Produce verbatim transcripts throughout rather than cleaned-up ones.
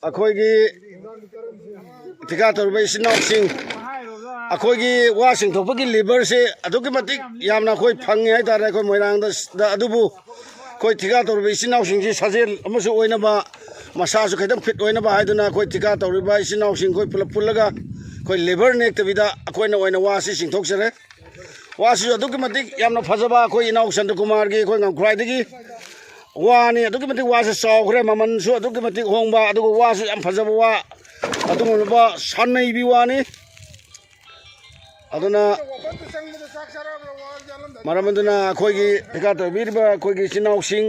ꯑꯩꯈꯣꯏꯒꯤ ꯊꯤꯀꯥ ꯇꯧꯔꯤꯕ ꯏꯆꯤꯟ ꯏꯅꯥꯎꯁꯤꯡ, ꯑꯩꯈꯣꯏꯒꯤ ꯋꯥ ꯆꯤꯡꯊꯣꯛꯄꯒꯤ ꯂꯦꯕꯔꯁꯦ ꯑꯗꯨꯛꯀꯤ ꯃꯇꯤꯛ ꯌꯥꯝꯅ ꯑꯩꯈꯣꯏ ꯐꯪꯉꯦ ꯍꯥꯏꯇꯥꯔꯦ ꯑꯩꯈꯣꯏ ꯃꯣꯏꯔꯥꯡꯗ꯫ ꯑꯗꯨꯕꯨ ꯑꯩꯈꯣꯏ ꯊꯤꯀꯥ ꯇꯧꯔꯤꯕ ꯏꯆꯤꯟ ꯏꯅꯥꯎꯁꯤꯡꯁꯤ ꯁꯥꯖꯦꯜ ꯑꯃꯁꯨ ꯑꯣꯏꯅꯕ, ꯃꯁꯥꯁꯨ ꯈꯤꯇꯪ ꯐꯤꯠ ꯑꯣꯏꯅꯕ ꯍꯥꯏꯗꯨꯅ ꯑꯩꯈꯣꯏ ꯊꯤꯀꯥ ꯇꯧꯔꯤꯕ ꯏꯆꯤꯟ ꯏꯅꯥꯎꯁꯤꯡ ꯑꯩꯈꯣꯏ ꯄꯨꯂꯞ ꯄꯨꯜꯂꯒ ꯑꯩꯈꯣꯏ ꯂꯦꯕꯔ ꯅꯦꯛꯇꯕꯤꯗ ꯑꯩꯈꯣꯏꯅ ꯑꯣꯏꯅ ꯋꯥꯁꯤ ꯆꯤꯡꯊꯣꯛꯆꯔꯦ꯫ ꯋꯥꯁꯤꯁꯨ ꯑꯗꯨꯛꯀꯤ ꯃꯇꯤꯛ ꯌꯥꯝꯅ ꯐꯖꯕ ꯑꯩꯈꯣꯏ ꯏꯅꯥꯎ ꯁꯥꯟꯇꯀꯨꯃꯥꯔꯒꯤ ꯑꯩꯈꯣꯏ ꯉꯝꯈ꯭ꯔꯥꯏꯗꯒꯤ ꯋꯥꯅꯤ꯫ ꯑꯗꯨꯛꯀꯤ ꯃꯇꯤꯛ ꯋꯥꯁꯦ ꯆꯥꯎꯈ꯭ꯔꯦ, ꯃꯃꯜꯁꯨ ꯑꯗꯨꯛꯀꯤ ꯃꯇꯤꯛ ꯍꯣꯡꯕ, ꯑꯗꯨꯒ ꯋꯥꯁꯨ ꯌꯥꯝ ꯐꯖꯕ ꯋꯥ, ꯑꯗꯨꯒꯨꯝꯂꯕ ꯁꯥꯟꯅꯩꯕꯤ ꯋꯥꯅꯤ꯫ ꯑꯗꯨꯅ ꯃꯔꯝ ꯑꯗꯨꯅ ꯑꯩꯈꯣꯏꯒꯤ ꯊꯤꯀꯥ ꯇꯧꯕꯤꯔꯤꯕ ꯑꯩꯈꯣꯏꯒꯤ ꯏꯆꯤꯟ ꯏꯅꯥꯎꯁꯤꯡ,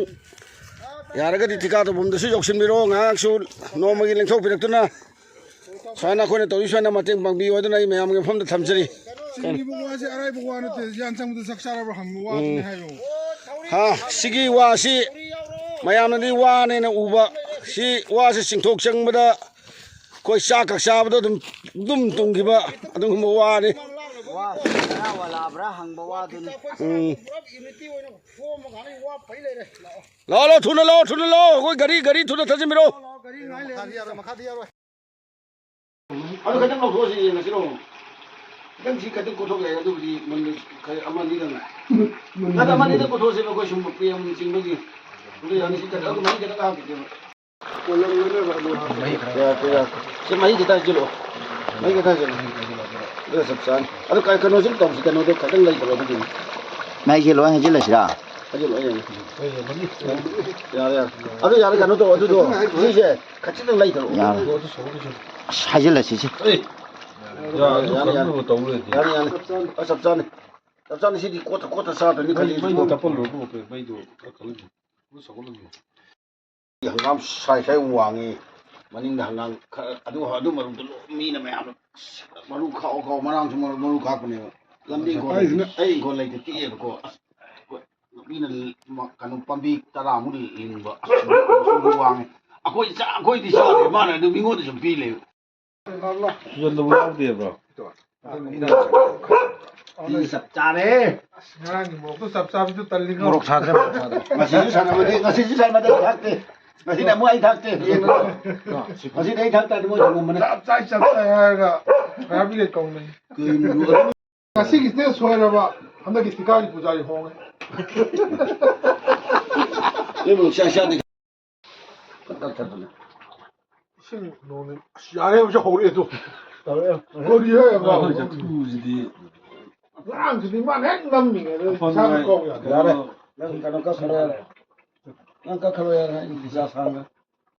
ꯌꯥꯔꯒꯗꯤ ꯊꯤꯀꯥ ꯇꯧꯐꯝꯗꯁꯨ ꯌꯧꯁꯤꯟꯕꯤꯔꯣ꯫ ꯉꯥꯏꯍꯥꯛꯁꯨ ꯅꯣꯡꯃꯒꯤ ꯂꯦꯡꯊꯣꯛꯄꯤꯔꯛꯇꯨꯅ ꯁꯨꯃꯥꯏꯅ ꯑꯩꯈꯣꯏꯅ ꯇꯧꯔꯤ ꯁꯨꯃꯥꯏꯅ ꯃꯇꯦꯡ ꯄꯥꯡꯕꯤꯌꯨ ꯍꯥꯏꯗꯨꯅ ꯑꯩ ꯃꯌꯥꯝꯒꯤ ꯃꯐꯝꯗ ꯊꯝꯖꯔꯤ꯫ ꯆꯤꯡꯉꯤꯕ ꯋꯥꯁꯦ ꯑꯔꯥꯏꯕ ꯋꯥ ꯅꯠꯇꯦ, ꯌꯥꯟ ꯆꯪꯕꯗ ꯆꯥꯛ ꯆꯥꯔꯕ꯭ꯔꯥ ꯍꯪꯕ ꯋꯥꯗꯨꯅꯤ ꯍꯥꯏꯌꯣ꯫ ꯍꯥ, ꯁꯤꯒꯤ ꯋꯥꯁꯤ ꯃꯌꯥꯝꯅꯗꯤ ꯋꯥꯅꯦꯅ ꯎꯕ, ꯁꯤ ꯋꯥꯁꯤ ꯆꯤꯡꯊꯣꯛ ꯆꯪꯕꯗ ꯑꯩꯈꯣꯏ ꯆꯥꯛ ꯈꯛ ꯆꯥꯕꯗ ꯑꯗꯨꯝ, ꯑꯗꯨꯝ ꯇꯨꯝꯈꯤꯕ ꯑꯗꯨꯒꯨꯝꯕ ꯋꯥꯅꯤ꯫ ꯋꯥ ꯕꯔꯥ ꯋꯥꯂꯥꯕ꯭ꯔꯥ ꯍꯪꯕ ꯋꯥꯗꯨꯅꯤ꯫ ꯎꯝ꯫ ꯂꯥꯛꯑꯣ, ꯂꯥꯛꯑꯣ, ꯊꯨꯅ ꯂꯥꯛꯑꯣ, ꯊꯨꯅ ꯂꯥꯛꯑꯣ, ꯑꯩꯈꯣꯏ ꯒꯥꯔꯤ, ꯒꯥꯔꯤ ꯊꯨꯅ ꯊꯥꯖꯤꯟꯕꯤꯔꯣ꯫ ꯃꯈꯥꯗꯤ ꯌꯥꯔꯣꯏ, ꯃꯈꯥꯗꯤ ꯌꯥꯔꯣꯏ꯫ ꯑꯗꯨ ꯈꯤꯇꯪ ꯂꯧꯊꯣꯛꯑꯁꯤ, ꯌꯦꯡꯉꯁꯤꯔꯣ? ꯈꯤꯇꯪ ꯁꯤ ꯈꯤꯇꯪ ꯀꯣꯠꯊꯣꯛ ꯌꯥꯏ, ꯑꯗꯨꯕꯨꯗꯤ ꯃꯨꯟꯕ ꯈꯔ ꯑꯃ ꯑꯅꯤꯗꯪ꯫ ꯅꯠꯇꯦ, ꯑꯃ ꯑꯅꯤꯗꯪ ꯀꯣꯠꯊꯣꯛꯑꯁꯦꯕ, ꯑꯩꯈꯣꯏ ꯁꯨꯝ ꯄ꯭ꯔꯦꯝ ꯆꯤꯡꯕꯒꯤ꯫ ꯑꯗꯨ ꯌꯥꯅꯤ, ꯁꯤ ꯈꯤꯇꯪ, ꯑꯗꯨ ꯃꯍꯤ ꯈꯤꯇꯪ ꯍꯥꯞꯈꯤꯒꯦꯕ꯫ ꯌꯥꯔꯦ, ꯌꯥꯔꯦ꯫ ꯁꯤ ꯃꯍꯤ ꯈꯤꯇꯪ ꯍꯩꯖꯤꯜꯂꯛꯑꯣ꯫ ꯃꯍꯤ ꯈꯤꯇꯪ ꯍꯩꯖꯤꯜꯂꯣ꯫ ꯑꯗꯨꯒ ꯆꯞ ꯆꯥꯅꯤ꯫ ꯑꯗꯨ ꯀ-, ꯀꯩꯅꯣꯁꯤ ꯇꯧꯁꯤ, ꯀꯩꯅꯣꯗꯣ ꯈꯤꯇꯪ ꯂꯩꯇ꯭ꯔꯣ ꯑꯗꯨꯒꯤꯅꯤ꯫ ꯃꯍꯤꯁꯦ ꯂꯣꯏ ꯍꯩꯖꯤꯜꯂꯁꯤꯔꯥ? ꯍꯩꯖꯤꯜꯂꯣ, ꯍꯩꯖꯤꯜꯂꯣ꯫ ꯌꯥꯔꯦ, ꯌꯥꯔꯦ꯫ ꯑꯗꯨ ꯌꯥꯔꯦ, ꯀꯩꯅꯣ ꯇꯧ, ꯑꯗꯨꯗꯣ, ꯁꯤꯁꯦ ꯈꯖꯤꯛꯇꯪ ꯂꯩꯇ꯭ꯔꯣ? ꯌꯥꯔꯦ꯫ ꯑꯁ, ꯍꯩꯖꯤꯜꯂꯁꯤ ꯁꯤ꯫ ꯑꯦ, ꯌꯥ, ꯑꯗꯨ ꯌꯥꯅꯤ, ꯌꯥꯅꯤ꯫ ꯀꯔꯝꯅꯕꯨ ꯇꯧ ꯂꯩꯔꯗꯤ? ꯌꯥꯅꯤ, ꯌꯥꯅꯤ꯫ ꯑ, ꯆꯞ ꯆꯥꯅꯤ꯫ ꯆꯞ ꯆꯥꯅꯤ꯫ ꯁꯤꯗꯤ ꯀꯣꯠꯇ, ꯀꯣꯠꯇ ꯆꯥꯗꯣꯏꯅꯤ, ꯃꯩ, ꯈꯖꯤꯛ ꯃꯩꯗꯣ ꯈꯖꯤꯛ꯫ ꯇꯞꯄꯜꯂꯣ, ꯑꯗꯨꯒ ꯃꯩꯗꯣ ꯈꯔ ꯀꯜꯍꯜꯂꯣ꯫ ꯑꯗꯨ ꯁꯧꯒꯠꯂꯝꯃꯣ꯫ ꯍꯪꯒꯥꯝ ꯁꯥꯏ ꯁꯥꯏ ꯋꯥꯡꯉꯤ꯫ ꯃꯅꯤꯡꯗ ꯍꯪꯒꯥꯝ ꯈꯔ, ꯑꯗꯨ, ꯑꯗꯨ ꯃꯔꯨꯗꯨ ꯂꯣꯏ ꯃꯤꯅ ꯃꯌꯥꯝꯅ, ꯑꯁ, ꯃꯔꯨ ꯈꯥꯛꯑꯣ, ꯈꯥꯛꯑꯣ, ꯃꯅꯥꯁꯨ ꯃꯔꯨ, ꯃꯔꯨ ꯈꯥꯛꯄꯅꯦꯕ꯫ ꯂꯝꯕꯤ ꯏꯪꯈꯣꯜ ꯂꯩꯇꯦ꯫ ꯑꯩ ꯏꯪꯈꯣꯜ ꯂꯩꯇꯦ, ꯄꯤꯛꯑꯦꯕꯀꯣ꯫ ꯑꯁ, ꯑꯩꯈꯣꯏ ꯅꯨꯄꯤꯅ ꯀꯩꯅꯣ ꯄꯥꯝꯕꯤ ꯇꯔꯥꯃꯨꯛ ꯂꯤꯡꯕ꯫ ꯑꯁ, ꯃꯔꯨ ꯋꯥꯡꯉꯦ꯫ ꯑꯩꯈꯣꯏ ꯆꯥ-, ꯑꯩꯈꯣꯏꯗꯤ ꯆꯥꯗꯦ, ꯃꯥꯅ ꯑꯗꯨ ꯃꯤꯉꯣꯟꯗ ꯁꯨꯝ ꯄꯤ ꯂꯩꯕ꯫ ꯁꯨꯖꯟꯗꯕ ꯌꯥꯎꯗꯦꯕ꯭ꯔꯣ? ꯁꯤ ꯆꯞ ꯆꯥꯔꯦ꯫ ꯑꯁ, ꯉꯔꯥꯡꯒꯤ ꯃꯣꯔꯣꯛꯇꯣ ꯆꯞ ꯆꯥꯕꯤꯗꯣ ꯇꯜꯂꯤꯀꯣ꯫ ꯃꯣꯔꯣꯛ ꯁꯥꯗ꯭ꯔꯦ, ꯃꯣꯔꯣꯛ ꯁꯥꯗ꯭ꯔꯦ꯫ ꯉꯁꯤꯁꯨ ꯁꯥꯟꯅꯕꯗꯤ, ꯉꯁꯤꯁꯨ ꯁꯥꯟꯅꯕꯗꯤ ꯊꯥꯛꯇꯦ꯫ ꯉꯁꯤꯗꯤ ꯑꯃꯨꯛ ꯑꯩ ꯊꯥꯛꯇꯦ꯫ ꯉꯁꯤꯗꯤ ꯑꯩ ꯊꯥꯛ ꯇꯥꯔꯗꯤ ꯃꯣꯏ ꯊꯣꯡꯉꯝꯕꯅꯦ꯫ ꯆꯞ ꯆꯥꯏ, ꯆꯞ ꯆꯥꯏ ꯍꯥꯏꯔꯒ ꯃꯌꯥꯝꯗꯤ ꯀꯩ ꯀꯧꯅꯩ? ꯀꯩꯅꯣ? ꯉꯁꯤꯒꯤꯁꯤꯅ ꯁꯣꯏꯔꯕ, ꯍꯟꯗꯛꯀꯤ ꯊꯤꯀꯥꯒꯤ ꯄꯨꯖꯥꯔꯤ ꯍꯣꯡꯉꯦ꯫ ꯅꯣꯏꯕꯨ ꯆꯥꯛ ꯆꯥꯗꯦ꯫ ꯀꯛꯊꯠꯄꯅꯦ꯫ ꯏꯁꯤꯡ ꯅꯣꯡꯅꯤ-, ꯑꯁ, ꯌꯥꯔꯦ, ꯍꯧꯖꯤꯛ ꯍꯧꯔꯛꯑꯦ ꯑꯗꯨ꯫ ꯀꯔꯤ ꯍꯥꯏ ꯑꯉꯥꯡ? ꯑꯩꯈꯣꯏ ꯆꯐꯨꯁꯤꯗꯤ꯫ ꯉꯔꯥꯡꯁꯤꯗꯤ ꯃꯥꯅ ꯍꯦꯛ ꯅꯝꯃꯤꯉꯩꯗ ꯑꯐꯣꯟ ꯏꯁꯥꯅ ꯅꯨꯡꯉꯥꯏ꯫ ꯀꯧ ꯌꯥꯗꯦ꯫ ꯌꯥꯔꯦ꯫ ꯅꯪ ꯀꯩꯅꯣ ꯀꯛꯈ꯭ꯔꯣ ꯌꯥꯔꯦ꯫ ꯅꯪ ꯀꯛꯈ꯭ꯔꯣ ꯌꯥꯔꯦ꯫ ꯑꯩ ꯄꯩꯁꯥ ꯁꯥꯡꯉꯦ꯫